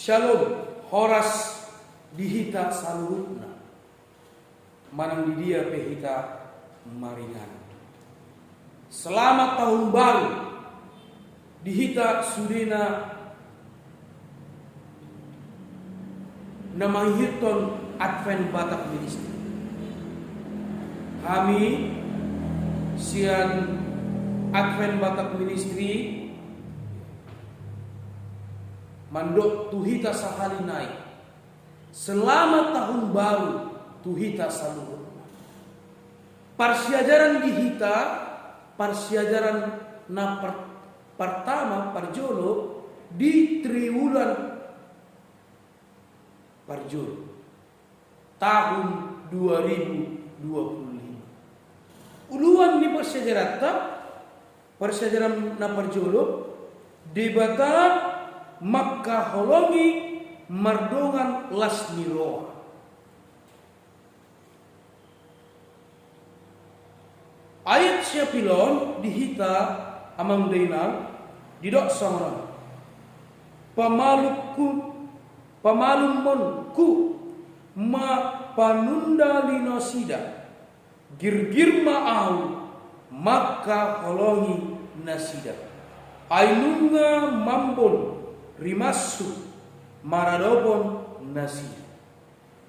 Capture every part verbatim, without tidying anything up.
Syalom, horas di hita saluhutna. Manang di dia pe hita maringanan. Selamat tahun baru di hita sudena na mangihuthon Advent Batak Ministry. Hami sian Advent Batak Ministry mandok tu hita sahali nai, selamat tahun baru tu hita saluhutna. Parsiajaran di hita, parsiajaran na par-, partama, parjolo di triwulan parjolo tahun dua ribu dua puluh lima. Uluan ni parsiajaranta, parsiajaran na parjolo, Debata mangkaholongi mardongan las ni roha. Ayat siapilon di hita, amang dainang, didok songon on: Pamalumku, pamalumonku ma panundali nasida, girgir ma Ahu mangkaholongi nasida. Ai nunga mambon rimashu maradopon nasida.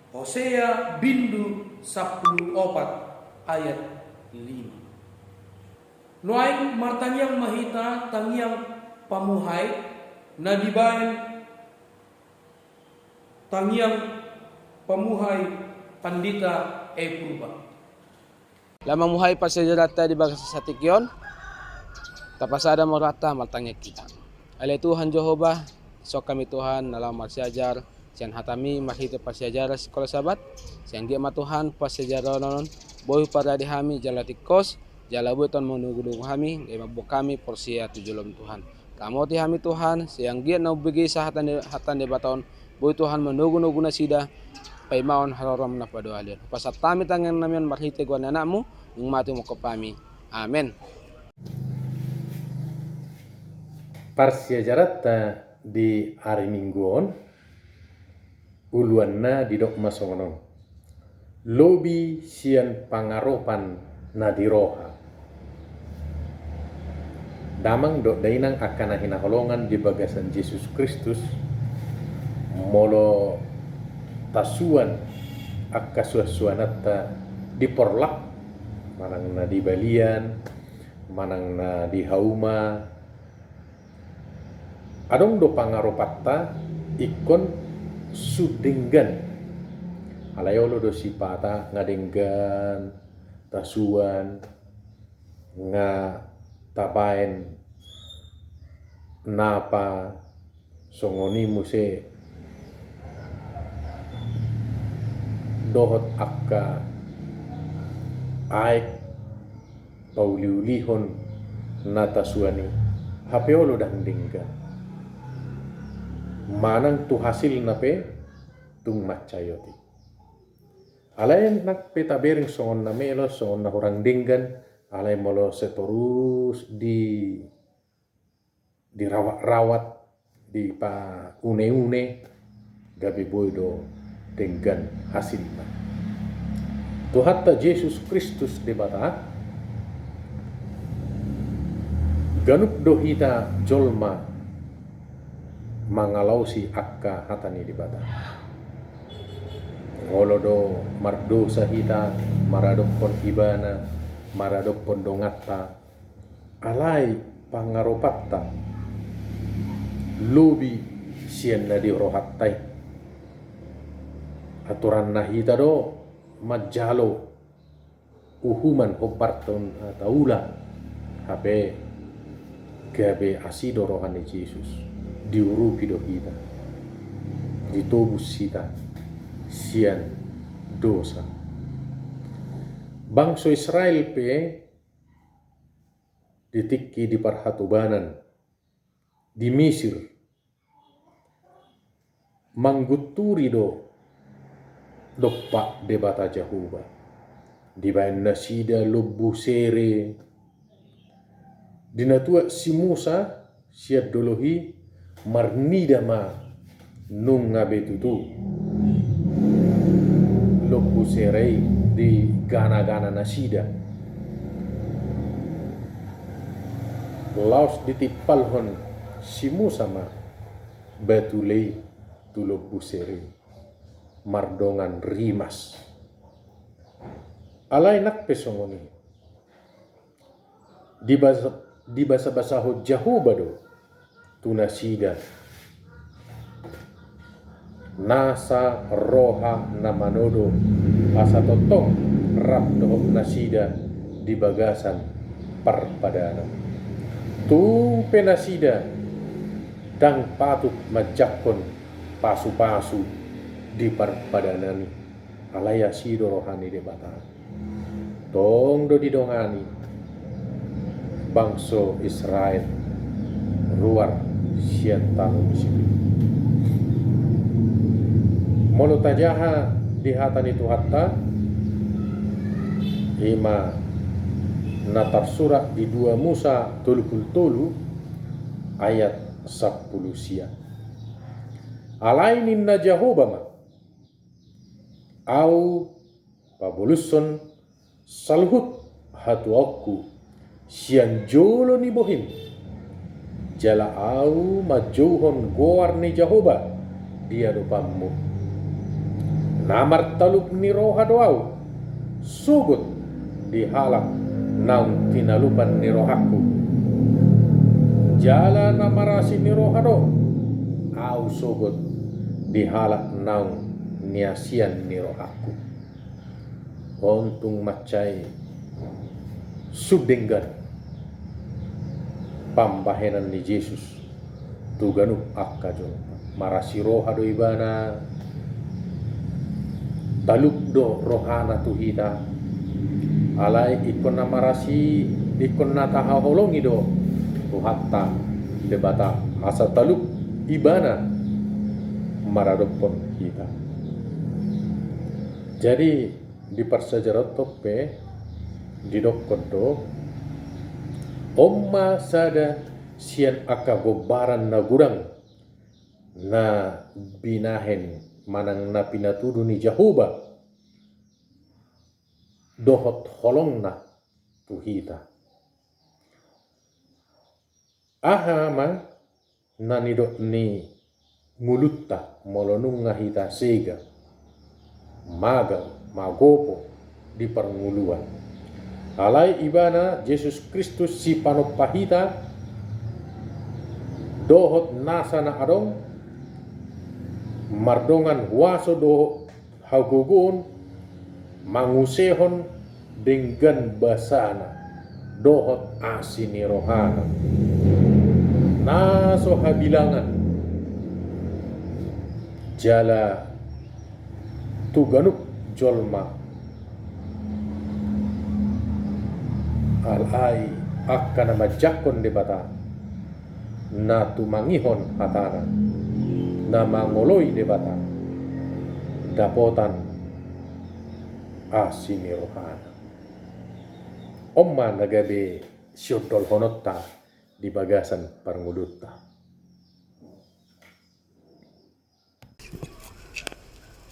Hosea bindu sampulu opat ayat lima. Nuaeng martangiang ma hita tangiang pamuhai na dibaen tangiang pamuhai Pandita E Purba. Laho mamuhai parsiajaranta di bagasan saonari on, tapasada ma rohanta, martangiang hita. Ale Tuhan Jahowa, songon hami Tuhan na laho marsiajar sian hataMi marhite parsiajaran Sikola Sabat, sai anggiat ma Tuhan parsiajaran on boi huparade hami jala tingkos, jala boi Tuhan manogunogu hami, gabe mamboan hami porsea tu joloM Tuhan. Ramoti hami Tuhan, sai anggiat na umbegesa hata ni, hata ni Debata on, boi Tuhan manogunogu nasida, paimaon haroroM na paduahalion. Hupasahat hami tangiang nami on marhite goar ni AnakMu, naung mate mangkophon hami. Amen. Parsiajaranta di ari Minggu on, uluanna didok ma songon on: Lobi sian pangaropan na di roha. Damang dohot dainang angka na hinaholongan di bagasan Jesus Kristus, molo tasuan angka suansuananta di porlak, manang na di balian, manang na di hauma, adong do pangaropanta ingkon sun denggan. Alai olo do sipata nga denggan tasuan, nga tabaen napa, songon i muse dohot angka aek pauliulihon na tasuan i, hape olo ndang denggan. Manang tu hasilna pe tung mansai otik. Alai nang pe tabereng songon na melo, songon na hurang denggan, alai molo setorus di dirawat-rawat, dipauneune, gabe boi do denggan hasilna. Tuhanta Jesus Kristus Debata, ganup do hita jolma mangalaosi angka hata ni Debata. Molo do mardosa hita maradophon Ibana, maradophon donganta, alai pangaropanta lobi sian na di rohanta i. Aturanna hita do manjalo uhuman hombar ta, taula, hape gabe asi do roha ni Jesus, diurupi do hita, ditobus hita sian dosa. Bangso Israel pe di tingki di parhatobanan di Misir, manggunturi do dompak Debata Jahowa. Dibaen nasida lombu sere. Di na tuat si Musa sian dolok i marnida ma Nunga be tutu lombu sere i diganagana nasida. Laos ditimpalhon si Musa ma batu le i tu lombu sere i mardongan rimas. Alai nang pe songon i, dibasa, dibasabasahon Jahowa do tu nasida nasa roha na manodo, asa tongtong rap dohot nasida di bagasan parpadanan. Tung pe nasida ndang patut manjangkon pasupasu di parpadanan i. Alai asi do roha ni Debata. Tong do didongani bangso Israel ruar sian tano Misir i. Molo tajaha di hata ni Tuhanta, i ma na tarsurat di dua Musa tolu pulu tolu ayat sampulu sia. Alai ninna Jahowa ma, Ahu pabolushon saluhut hatuaonku sian jolo ni bohim, jala Ahu manjouhon goar ni Jahowa di adopanmu. Na martalup ni roha do Ahu, sogot di halak naung tinalupan ni rohangku. Jala na marasi ni roha do Ahu, sogot di halak naung niasian ni rohangku. On tung mansai sun denggan pambahenan ni Jesus tu ganup angka jolma. Marasi roha do Ibana, talup do rohana tu hita. Alai ingkon na marasi, ingkon na tahaholongi do Tuhanta Debata, asa talup Ibana maradophon hita. Jadi, di parsiajaranta pe didokkon do, on ma sada sian angka gombaran na godang na binahen manang na pinatudu ni Jahowa dohot holongna tu hita. Aha ma na nidok ni ngolunta molo nunga hita sega, magal, magopo di parngoluan? Alai Ibana Jesus Kristus sipanompa hita dohot nasa na adong, mardongan huaso dohot hagogoon, mangusehon denggan basana dohot asi ni rohana na so habilangan, jala tu ganup jolma. Alai angka na manjangkon Debata, na tumangihon hatana, na mangoloi Debata, dapotan asi ni rohana. On ma na gabe siondolhononta di bagasan parngoluonta.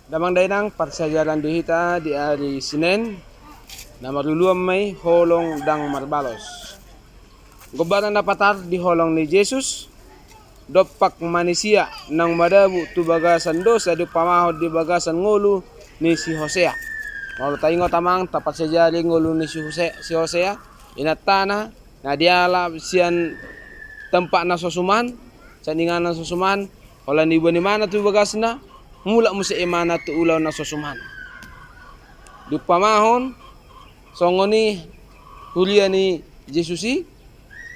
Damang dainang, parsiajaran di hita di ari Sinen, na marluluan ma i holong ndang marbalos. Gombaran na patar di holong ni Jesus, dompak manisia naung madabu tu bagasan dosa diumpamahon di bagasan ngolu ni si Hosea. Molo taingot amang, taparsiajari ngolu ni si Hose-, si Hosea, inantana, na dialap sian tempat na so suman, sian inganan na so suman, holan diboan imana tu bagasna, mulak muse imana tu ulaon na so suman. Diumpamahon songon i huria ni Jesus i,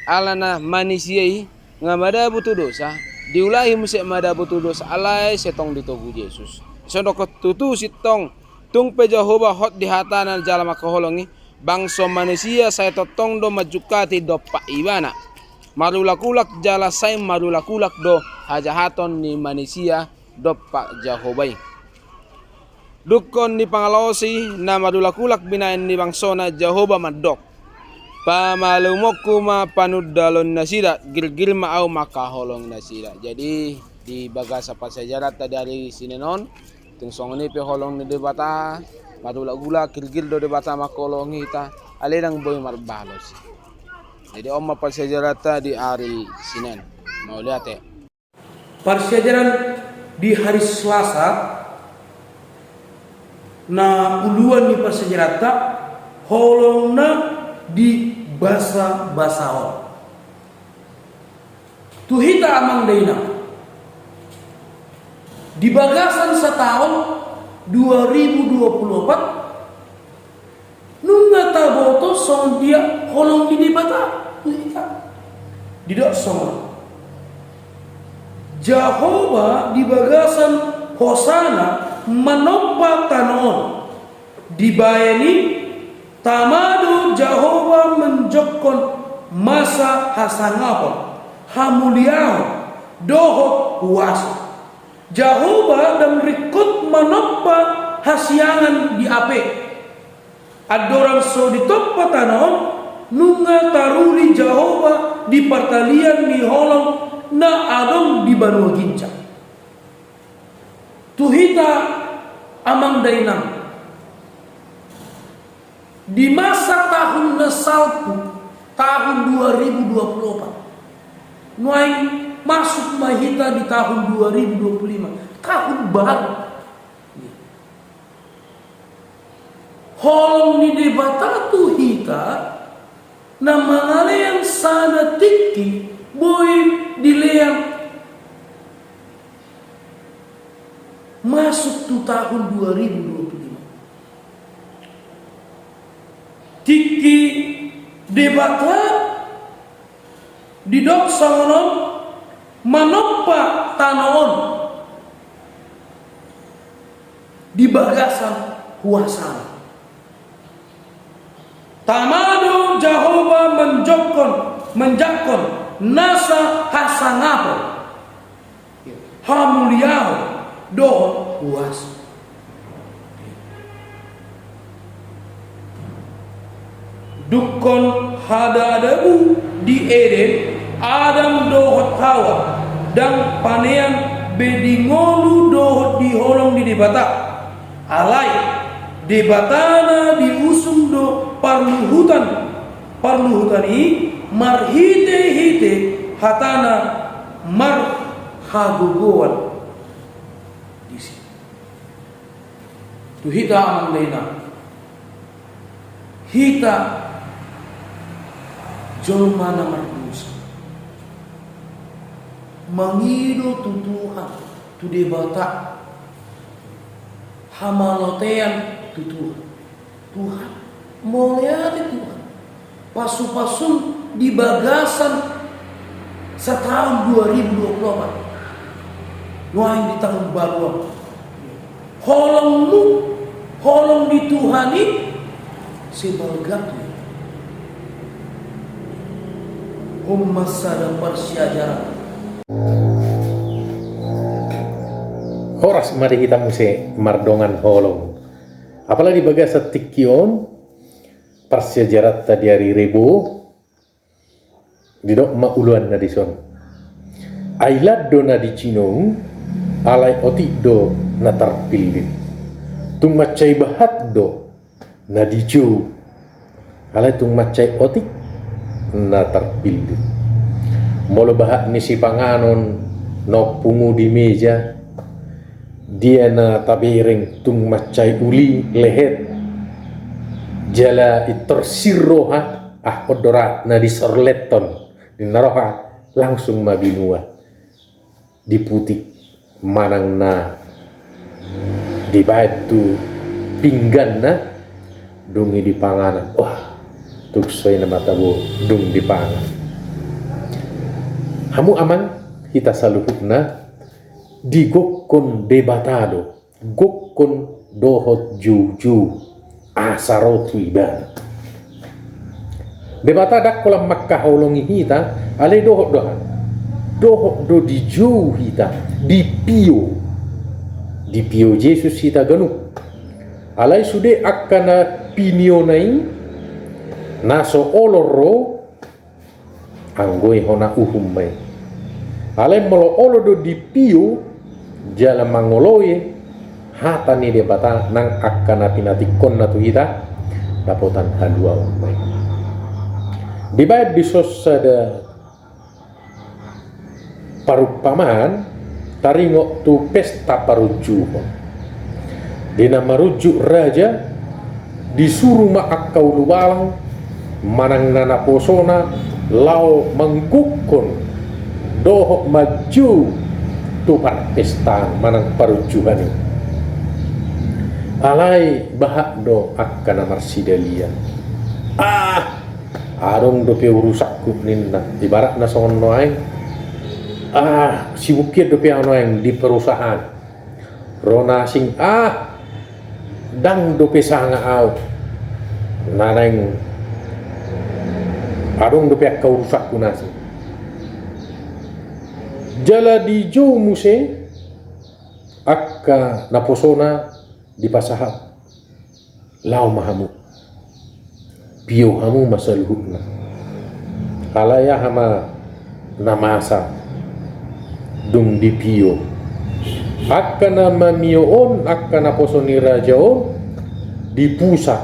alana manisia i nga madabu tu dosa, diulahi muse madabu tu dosa, alai sai tong ditogu Jesus. Songon i dokkon tutu sintong, tung pe Jahowa hot di hatana jala mangkaholongi, bangso manisia sai tongtong do manjungkati dompak Ibana. Marulak-ulak jala sai marulak-ulak do hajahaton ni manisia dompak Jahowa i. Dungkon ni pangalaosi na marulak-ulak binahen ni bangsona, Jahowa mandok, pamalumonku ma panundalhon nasida, girgir ma Ahu mangkaholongi nasida. Jadi, di bagasan parsiajaranta di ari Sinen on. Tung songon i pe holong ni Debata, margulak-gulak, girgir do Debata mangholongi hita, alai ndang boi marbalos. Jadi on ma parsiajaranta di ari Sinen. Mauliate. Parsiajaran di hari Selasa, na uluan ni parsiajaranta, holong na di basa-basa on. Tu hita amang dainang, di bagasan sataon dua ribu dua puluh opat, nunga taboto songon dia holong ni Debata tu hita. Didok songon, Jahowa di bagasan Hosana manompa tano on. Dibaen i, tama do Jahowa manjongkon masa hasangapon, hamuliaon, dohot huaso. Jahowa ndang ringkot manompa hasiangan di ape. Andorang so ditompa tano on, nunga taruli Jahowa di partalian ni holong na adong di banua ginjang. Tu hita amang dainang, di masa tahun na salpu, tahun dua ribu dua puluh opat, nuaeng masuk ma hita di tahun dua ribu dua puluh lima, tahun baru. Holong ni Debata tu hita, na mangalean sada tingki boi dilean masuk tu tahun dua ribu dua puluh lima. Tingki Debata didok songon on, manompa tano on di bagasan huasana. Tama do Jahowa manjongkon, manjangkon nasa hasangapon, hamuliaon dohot huaso. Dungkon hadadabu di Eden, Adam dohot Hawa ndang panean be di ngolu dohot di holong ni Debata. Alai Debata na diusung do parluhutan, parluhutan i marhitehite hatana marhagogoon disi. Tu hita amang dainang, hita jolma na mardosa, mangido tu Tuhan, tu Debata, hamalotean tu Tuhan. Tuhan, mauliate Tuhan, pasupasum di bagasan sataon dua ribu dua puluh opat, nuaeng di tahun baru on. Holongmu, holong ni Tuhan i sebalga tu. Homa sada parsiajaran. Horas ma di hita muse mardongan holong. Apala di bagasan tingki on, parsiajaranta di ari Rebo, didok ma uluanna dison. Ai lan do na dijinong, alai otik do na tarpillit. Tung mansai bahat do na dijou, alai tung mansai otik na tarpillit. Molo bahat ni sipanganon na pungu di meja, dia na tabereng tung mansai uli lehet, jala intor sir roha, ah, on do ra na disorleton, di na roha langsung ma binua. Diputik manang na dibaen tu pingganna, dung i dipanganan. Wah, tung so i na mata bo dung dipangan. Hamu amang, hita saluhutna, digokkon Debata do gokkon dohot joujou asa ro tu ibana. Debata ndang holan mangkaholongi hita, alai dohot do aha? Dohot do dijou hita, dipio. Dipio Jesus hita ganup. Alai sude angka na piniona i, na so olor ro, anggo i hona uhum ma i. Alai molo olo do dipio jala mangoloi hata ni Debata nang angka na pinantikkonna tu hita, dapotan haluaon ma i. Dibaen dison sada parumpamaan taringot tu pesta parunjuhon. Di na marunjuk raja, disuru ma angka ulubalang manang na naposona laho manggokhon dohot manjou tu parpestaan manang parunjuhan i. Alai bahat do angka na marsidalian. Ah, adong dope urusanku ninna, ibaratna songon nuaeng. Ah, sibuk hian dope au nuaeng di perusahaan. Ro na asing, ah, ndang dope sanga au. Na naeng adong dope angka urusanku na asing. Jala dijou muse angka naposona dipasahat. Laho ma hamu. Pio hamu ma saluhutna. Alai aha ma na masa dung dipio? Angka na mamio on, angka naposo ni raja on, dipusak,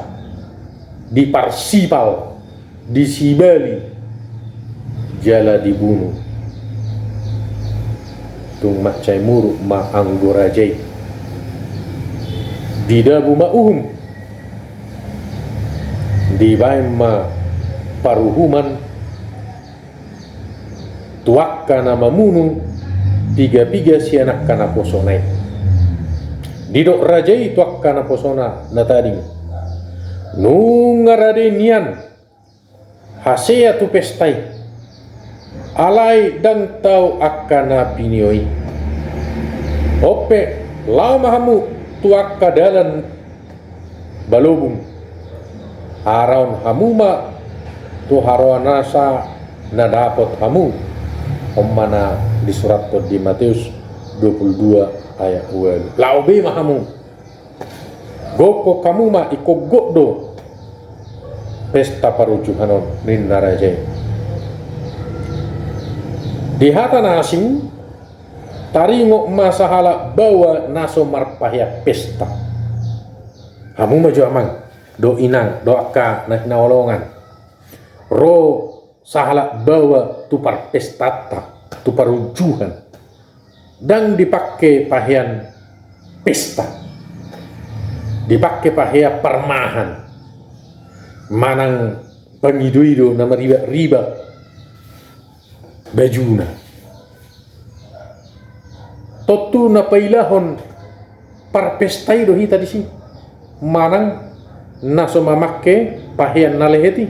diparsipal, disibali, jala dibunu. Tung mansai muruk ma anggo raja i. Didabu ma uhum. Dibaen ma paruhuman tu angka na mamunu piga-piga sian angka naposona i. Didok raja i tu angka naposona na tading, nunga rade nian hasea tu pesta i. Alai ndang tau angka na pinio i. On pe, laho ma hamu tu angka dalan balobung. Haraon hamu ma tu haroa nasa na dapot hamu. On ma na disurathon di Mateus dua puluh dua ayat ualu. Laho be ma hamu. Gokhon hamu ma, ingkon gok do pesta parunjuhan on, ninna raja i. Di hata na asing, taringot ma sahalak baoa na so marpahean pesta. Hamu ma jo amang, dohot inang, dohot angka na hinaholongan. Ro sahalak baoa tu parpestanta, tu parunjuhan. Ndang dipangke pahean pesta. Dipangke pahean parmahan. Manang pangido-ido na maribak-ribak bajuna. Tontu na pailahon parpesta i do hita disi. Manang na so mamangke pahean na lehet i.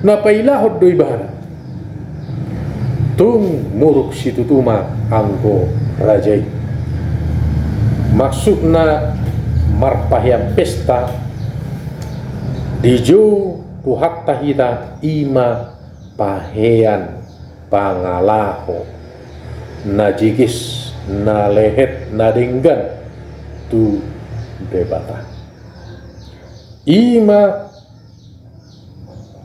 Na pailahon do ibana. Tung muruk situtu ma anggo raja i. Maksudna marpahean pesta, dijou Tuhanta hita i ma pahean pangalaho na jeges, na lehet, na denggan tu Debata. I ma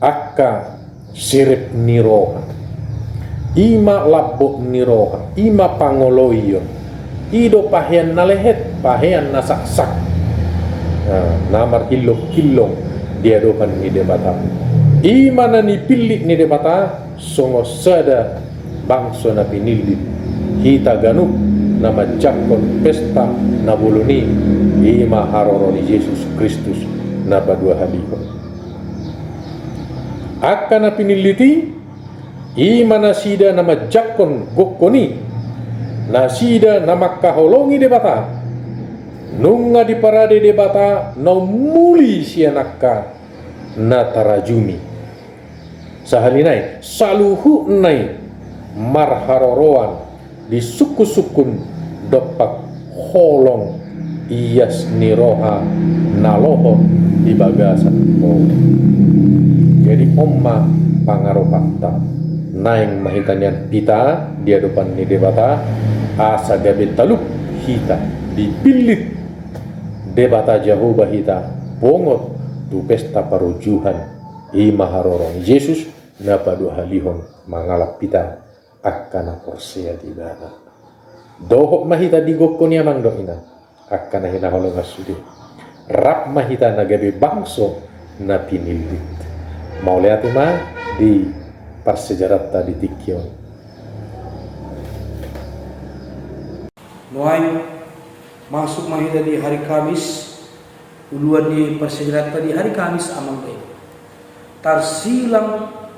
angka serep ni roha, i ma lambok ni roha, i ma pangoloion. I do pahean na lehet, pahean na saksak, na, na marhillong-hillong di adopan ni Debata. I ma na nipillit ni Debata songon sada bangso na pinillit. Hita ganup na manjangkon pesta na bolon i, i ma haroro ni Jesus Kristus na paduahalihon. Angka na pinillit i, i ma nasida na manjangkon gokhon i, nasida na mangkaholongi Debata. Nunga diparade Debata na ummuli sian angka na tarajumi. Sahali nai, saluhutna i marharoroan di sungkun-sungkun dompak holong ias ni roha na lohot di bagasan holong. Jadi on ma pangaropanta, naeng ma hita nian pita di adopan ni Debata, asa gabe talup hita, dipillit Debata Jahowa hita bongot tu pesta parunjuhan, i ma haroro ni Jesus na paduahalihon mangalap hita. angka na porsea di Ibana. Dohot ma hita di gokhon i, amang dohot inang, angka na hinaholongan sude. Rap ma hita na gabe bangso na pinillit. Mauliate ma di parsiajaranta di tingki on. Nuaeng masuk ma hita di hari Kamis, uluan ni parsiajaranta di hari Kamis, amang dohot inang. Tarsilang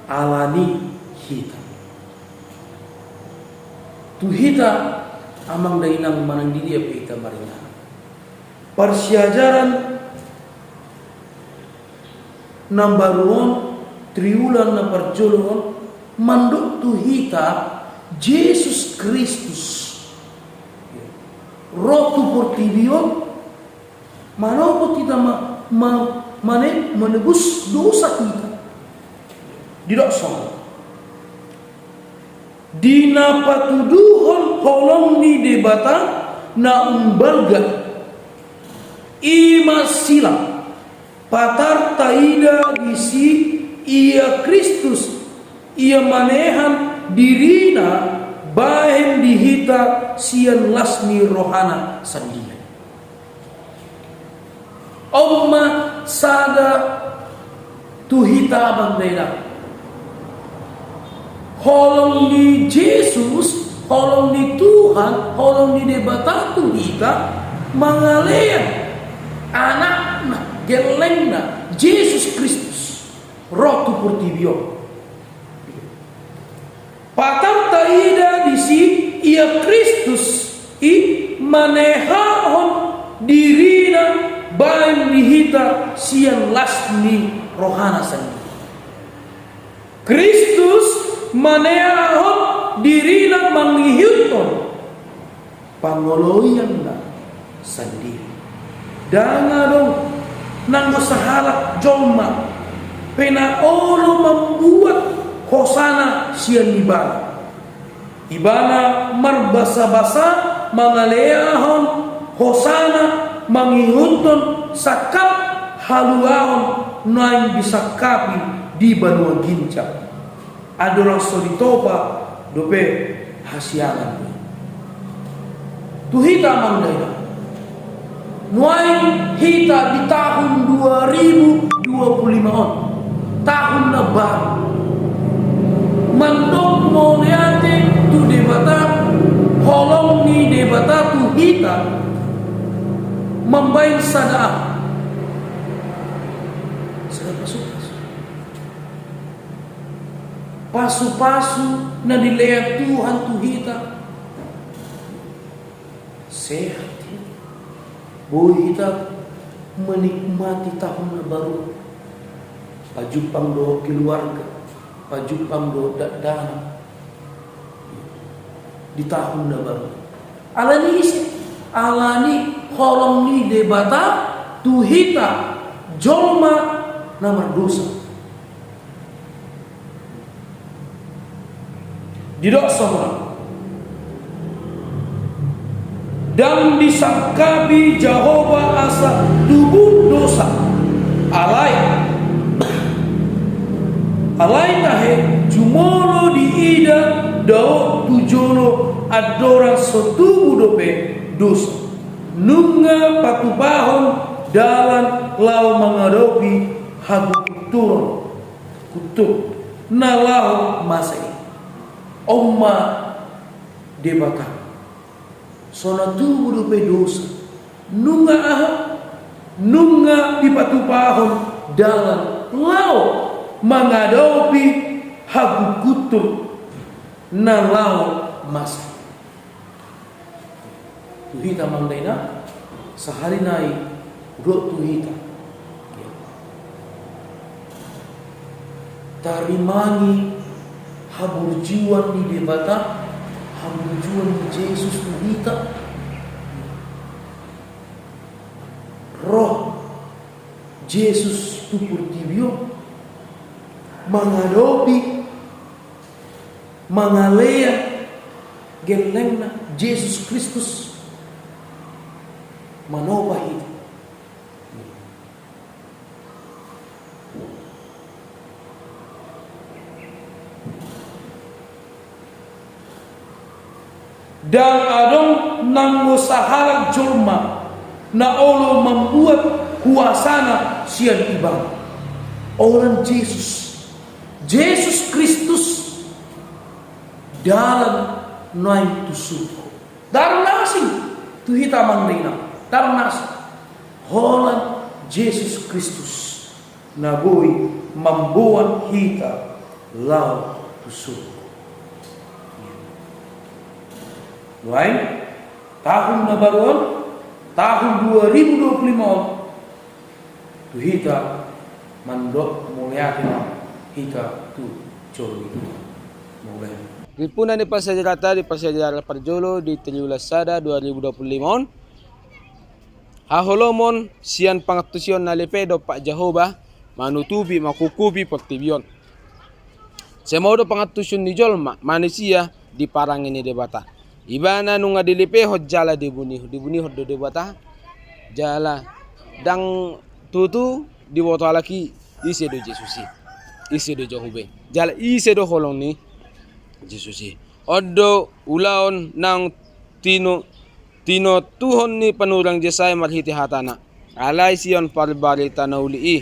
alani hita. Tu hita, amang dohot inang, manang di dia pe hita maringanan, parsiajaran na baru on, triwulan na parjolo on, mandok tu hita Jesus Kristus ro tu portibi on, manopot hita ma-, ma-, mane-, manebus dosa hita. Didok songon di na patuduhon holong ni Debata na umbalga, i ma silang. Patar taida disi ia Kristus, ia manehan dirina bahen di hita sian las ni rohana sandiri. On ma sada tu hita, amang dohot inang. Holong ni Jesus, holong ni Tuhan, holong ni Debata tu hita, mangalean Anakna, gellengna, Jesus Kristus, ro tu portibi on. Patar taida disi ia Kristus i manehahon dirina baen di hita sian las ni rohana sandiri. Kristus manehahon dirina mangihuthon pangoloianna sandiri. Ndang adong nanggo sahalak jolma pe na olo mambuat hosana sian ibana. Ibana marbasabasa mangaleahon hosana mangihuthon sangkap haluaon naeng disangkapi di banua ginjang. Andorang so ditopa dope hasiangan i. Tu hita, amang dohot inang, nuaeng hita di tahun dua ribu dua puluh lima on, tahun na baru, mandok mauliate tu Debata, holong ni Debata tu hita, mambaen sada, sada pasupasu. Pasupasu na dilehon Tuhan tu hita. Sehat hita. Boi hita menikmati tahun na baru. Pajumpang dohot keluarga, pajumpang dohot dakdanak di tahun na baru. Alani ise? Alani holong ni Debata tu hita jolma na mardosa. Didok songon on. Ndang disangkapi Jahowa asa tubu dosa. Alai, alai tahe jumolo diida dao tu jolo andorang so tubu dope dosa. Nunga patupahon dalan laho mangadopi haguguturon. Kutuk na laho masa i. On ma Debata. So na tubu dope dosa. Nunga aha? Nunga dipatupahon dalan laho mangadopi hagugutur na laho masa i. Tu hita, amang dainang, sahali nai hudok tu hita. Tarimangi haburjuon ni Debata, haburjuon ni Jesus tu hita. Ro Jesus tu portibi on mangadopi, mangalehon gellengna, Jesus Kristus manopa hita. Ndang adong nanggo sahalak jolma na olo mambuat huasana sian Ibana. Holan Jesus, Jesus Kristus, dalan naeng tu surgo. Ndang adong na asing tu hita, amang dainang. Ndang adong na asing. Holan Jesus Kristus na boi mamboan hita laho tu surgo. Nuaeng, tahun na baru on, tahun dua ribu dua puluh lima on, tu hita mandok mauliate ma hita tu jolo ni Tuhan. Mauliate. Di puna ni parsiajaranta di parsiajaran parjolo di triwulan sada dua ribu dua puluh lima on, haholomon sian pangantusion na lepe dompak Jahowa manutupi, mangkukupi portibi on. Sai molo do pangantusion ni jolma, manusia, di parange ni Debata, ibana nunga dilepehon jala dibunihon, dibunihon do Debata. Jala ndang tutu diboto halak i ise do Jesus i, ise do Jahowa i, jala ise do holong ni Jesus i. On do ulaon naung tino-, tinotuhon ni panurirang Jesaya marhite hatana: Alai Sion parbarita na uli i,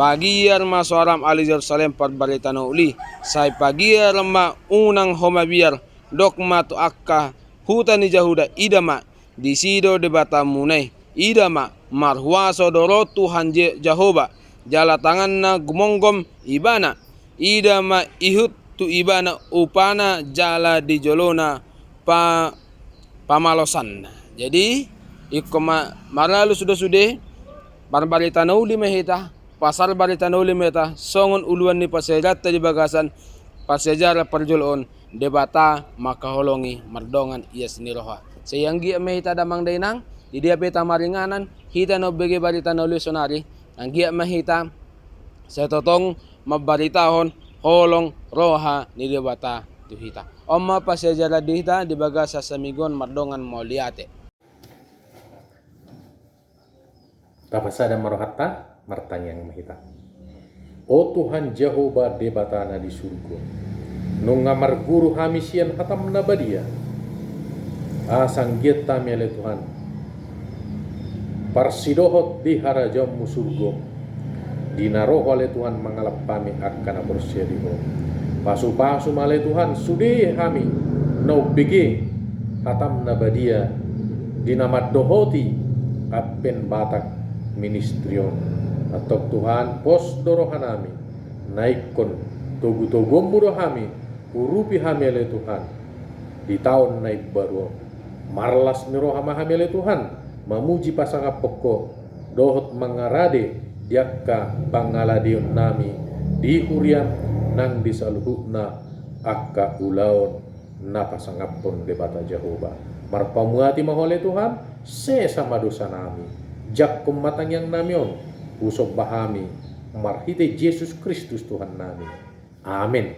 pagiar ma soaram, ale Jerusalem parbarita na uli i, sai pagiar ma, unang ho mabiar, dok ma tu angka huta ni Jahuda: Ida ma, disi do Debatamuna i, ida ma, marhuaso do ro Tuhan Je-, Jahowa, jala tanganna gumomgom Ibana, ida ma, ihut tu Ibana upana jala di jolona pa-, pamalosanna. Jadi, ingkon ma-, maralus do sude parbarita na uli ma hita, pasal barita na uli ma hita, songon ulaon ni parsiajaranta di bagasan parsiajaran parjolo on, Debata mangkaholongi mardongan ias ni roha. Sai anggiat ma hita, damang dainang, di dia pe hita maringanan, hita na umbege barita na uli sonari, anggiat ma hita sai tongtong mambaritahon holong roha ni Debata tu hita. On ma parsiajaran di hita di bagasan saminggu on, mardongan mauliate. Tapasada ma rohanta, martangiang ma hita. O Tuhan Jahowa Debata na di surgo, nunga marguru hami sian hatam na badia. Asa anggiat hami ale Tuhan, parsidohot di harajaonmu surgo, di na ro ho ale Tuhan mangalap hami angka na porsea di ho. Pasupasu ma ale Tuhan sude hami na umbege hatam na badia, di na mandohoti Advent Batak Ministry on. Antong Tuhan, pos do rohanami, na ingkon togutoguonmu do hami, urupi hami ale Tuhan, di taon na imbaru on. Marlas ni roha ma hami ale Tuhan, mamuji pasangaphon ho, dohot mangarade di angka pangaladeonnami di huriam nang di saluhutna angka ulaon na pasangaphon Debata Jahowa. Marpamuati ma ho ale Tuhan, sesa ma dosanami, jangkon ma tangiangnami on, husomba hami marhite Jesus Kristus Tuhannami. Amen.